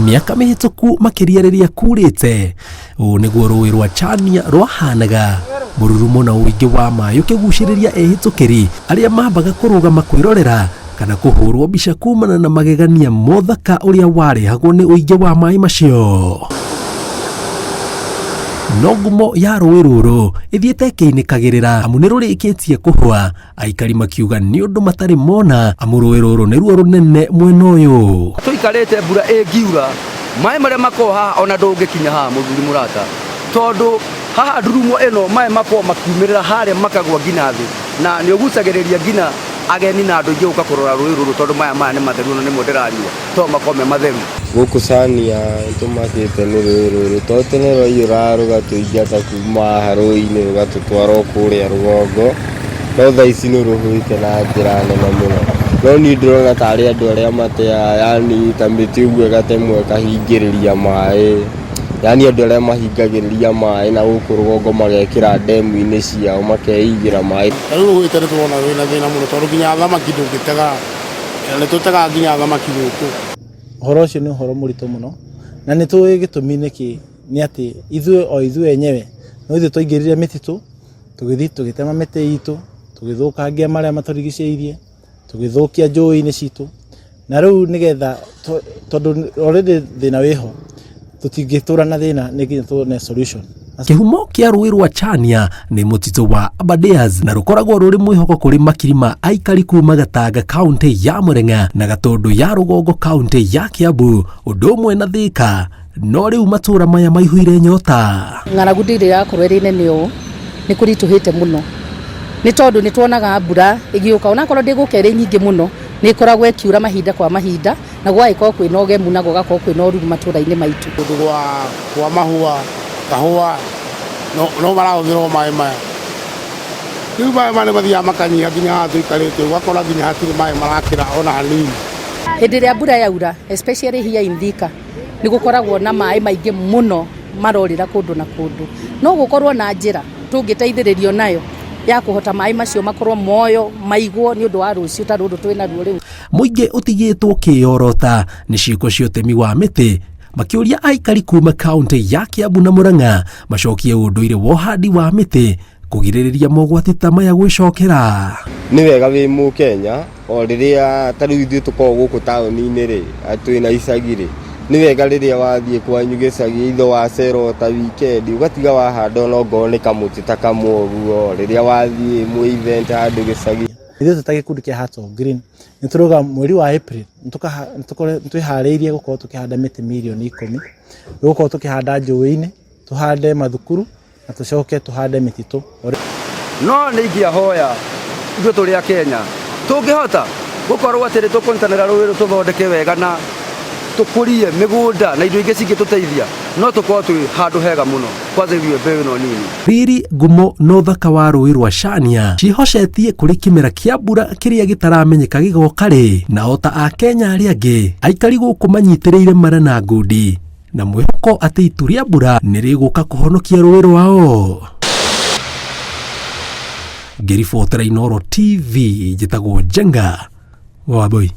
Mĩaka mĩhĩtũku makĩria rĩrĩa kurĩte, ũũ nĩguo rũĩ rwa Chania rwahanaga. Mũrurumo na ũingĩ wa maĩ ũkĩgucĩrĩria ehĩtũkĩri arĩa mambaga kũrũgama kwĩrorera kana kũhũrwo mbica kumana na magegania mothaka ũrĩa warehagwo nĩ ũingĩ wa maĩ macio. No ngumo ya rũĩ rũrũ ĩthiĩte ĩkĩinĩkagĩrĩra amu nĩ rũrĩkĩtie kũhũa, aikari makiuga nĩ ũndũ matarĩ mona amu rũĩ rũrũ nĩruo rũnene mwena ũyũ. Tũikarĩte mbura ĩngiura, maĩ marĩa makoragwo haha ona ndũngĩkinya haha mũthuri mũrata, tondũ haha ndurumo ĩno maĩ makoragwo makiumĩrĩra harĩa makagwa nginya thĩ, na nĩ ũgucagĩrĩria nginya ageni na andũ aingĩ gũka kũrora rũĩ rũrũ tondũ maya maya nĩ matheru ona nĩmo ndĩranyua tondũ makoragwo me matheru. Gũkũ Chania tũmakĩte nĩ rũĩ rũrũ tondũ tene rwaiyũraga rũgatũingata kuma haha rũĩ-inĩ rũgatũtwara o kũrĩa rũgongo, no thaa ici nĩ rũhũĩte na njĩra nene mũno. No niĩ ndĩrona tarĩ andũ arĩa mateaga yaani ta mĩtĩ ũguo ĩgatemwo ĩkahingĩrĩria maĩ. Yaani andũ arĩa mahingagĩrĩria maĩ na gũkũ rũgongo magekĩra ndemu-inĩ ciao makeigĩra maĩ. Ta rĩu rũhũĩte nĩ tũrona rwĩna thĩna mũno tondũ nginya thamaki ndũngĩtega, na nĩ tũtegaga nginya thamaki gũkũ. Ũhoro ũcio nĩ ũhoro mũritũ mũno, na nĩ tũĩ gĩtũmi nĩkĩ, nĩ atĩ ithuĩ o ithuĩ enyewe no ithuĩ twaingĩrire mĩtitũ, tũgĩthiĩ tũgĩtema mĩtĩ itũ, tũgĩthũkangia marĩa matũrigicĩirie, tũgĩthũkia njũĩ-inĩ citũ, na rĩu nĩgetha tondũ already thĩna wĩho, tũtingĩtũra na thĩna nĩ nginya tuone solution. Kĩhumo kĩa rũĩ rwa Chania nĩ mũtitũ wa Aberdares na rũkoragwo rũrĩ mwĩhoko kũrĩ makiri ma aikari kuma Gatanga kaunti ya Murang'a na Gatũndũ ya rũgongo kaunti ya Kiambu ũndũ ũmwe na Thika, no rĩu matũra maya maihũire nyota. Ng'aragu ndĩrĩ yakorwo ĩrĩ nene ũũ, nĩ kũritũhĩte mũno, nĩ tondũ nĩ tuonaga mbura ĩgĩũka onakorwo ndĩgũka ĩrĩ nyingĩ mũno, nĩ ĩkoragwo ĩkiura mahinda kwa mahinda na gũgagĩkorwo kwĩna ũgemu na gũgakorwo kwĩna ũruru matũra-inĩ maitũ. Kũndũ gwa kwa mahũa, kahũa, no marahũthĩra o maĩ maya. Rĩu maĩ maya nĩ mathiaga makanyiha nginya haha tũikarĩte, ũgakora nginya hatirĩ maĩ marakĩra ona hanini. Hĩndĩ ĩrĩa mbura yaura, especially here in Thika, nĩ gũkoragwo na maĩ maingĩ mũno marorĩra kũndũ na kũndũ. No gũkorwo na njĩra tũngĩteithĩrĩrio nayo ya kũhota maĩ macio makorwo moyo maigwo nĩ ũndũ wa rũciũ ta rũrũ twĩ naruo rĩu. Mũingĩ ũtigĩtwo ũkĩyorota nĩ ciĩko cia ũtemi wa mĩtĩ makĩũria aikari kuma kaunti ya Kiambu na Murang'a macokie ũndũire wa ũhandi wa mĩtĩ kũgirĩrĩria mogwati ta maya gwĩcokera. Nĩ wega wĩ mũkenya o rĩrĩa ta rĩu ithuĩ tũkoragwo gũkũ taũni-inĩ rĩ, twĩna icagi rĩ, nĩ wega rĩrĩa wathiĩ kwanyu gĩcagi either wacera o ta weekend ũgatiga wahanda ona ongorwo nĩ kamũtĩ ta kamwe ũguo, rĩrĩa wathiĩ mwĩ event handũ gĩcagi. Ithuĩ twĩ ta gĩkundi kĩa Hearts of Green nĩ tũrauga mweri wa April nĩ twĩharĩirie gũkorwo tũkĩhanda mĩtĩ mirioni 10, tũgũkorwo tũkĩhanda njũĩ-inĩ, tũhande mathukuru na tũcoke tũhande mĩtitũ. No nĩ ingĩahoya ithuĩ tũrĩ a Kenya tũngĩhota gũkorwo atĩ nĩ tũkũnyitanĩra rũĩ rũrũ tũthondeke wega na tũkũrie mĩgũnda na indo ingĩ cingĩtũteithia, no tũkorwo twĩ handũ hega mũno kwanza ithuĩ mbeũ ĩno nini. Riri, ngumo na ũthaka wa rũĩ rwa Chania ciĩhocetie kũrĩ kĩmera kĩa mbura kĩrĩa gĩtaramenyeka gĩgoka rĩ, na o ta Akenya arĩa angĩ, aikari gũkũ manyitĩrĩire mara na ngundi na mwĩhoko atĩ itu rĩa mbura nĩ rĩgũka kũhonokia rũĩ rwao. Ngĩribotera Inooro TV, njĩtagwo Njenga wa Wambui.